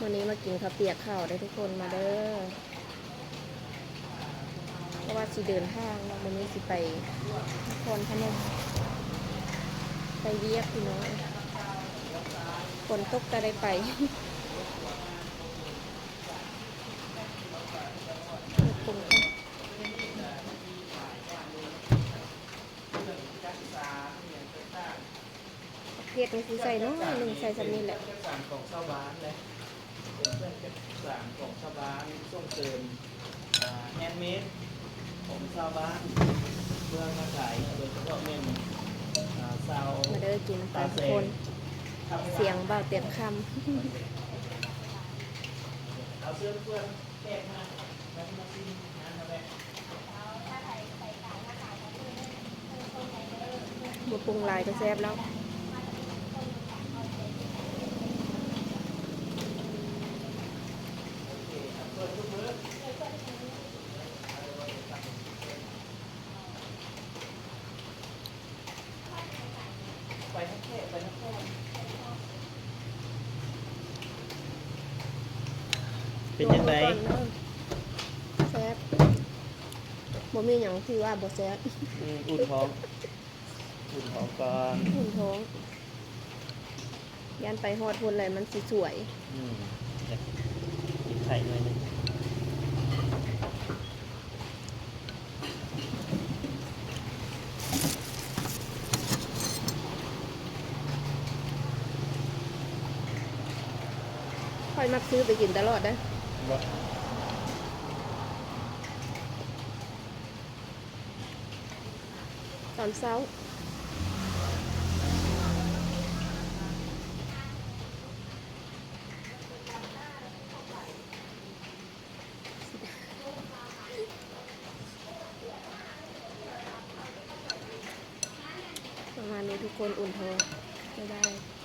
ວັນນີ້ມາກິນເຂົ້າປຽກເຂົ້າເດີທຸກຄົນ ມາເດີ ເພາະວ່າຊິເດີນທາງເນາະ ມື້ນີ້ຊິໄປນະຄອນພະນົມ ໄປວຽກພີ່ນ້ອງ ຝົນຕົກກໍໄດ້ໄປ. ເຜັດນີ້ຊິໃສ່ໜ້ອຍໜຶ່ງ ໃສ່ສ່ຳນີ້ແຫຼະ. ເຄື່ອງຈັກສານຂອງຊາວບ້ານແຫຼະ ເປັນເຄື່ອງຈັກສານຂອງຊາວບ້ານ ສົ່ງເສີມ ອ່າ ແຮນເມດຂອງຊາວບ້ານເມືອງທ່າຂາຍ ໂດຍສະເພາະແມ່ນ ອ່າ ຊາວ ມາເດີກິນນຳກັນທຸກຄົນ ສຽງບ່າວຕຽນຄຳ. ເອົາເຊີນເພື່ອນແຂກມາ ມາ ມາຊິມງານເຮົາແຫຼະ. ບໍ່ປຸງຫຼາຍກໍແຊບແລ້ວ. ເປັນຈັ່ງໃດ? ລອງເບິ່ງກ່ອນເດີ. ແຊບ. ບໍ່ມີຫຍັງທີ່ວ່າບໍ່ແຊບ. ອືມ ອຸ່ນທ້ອງ ອຸ່ນທ້ອງກ່ອນ ອຸ່ນທ້ອງ. ຢ້ານໄປຮອດພຸ້ນແລ້ວມັນຊິສວຍ. ອືມ ກິນໄຂ່ໜ້ອຍໜຶ່ງ. ຂ້ອຍມັກຊື້ໄປກິນຕະຫຼອດເດ້. ບໍ່ ຕອນເຊົ້າ. ປະມານນີ້ທຸກຄົນ ອຸ່ນທ້ອງ ບາຍບາຍ.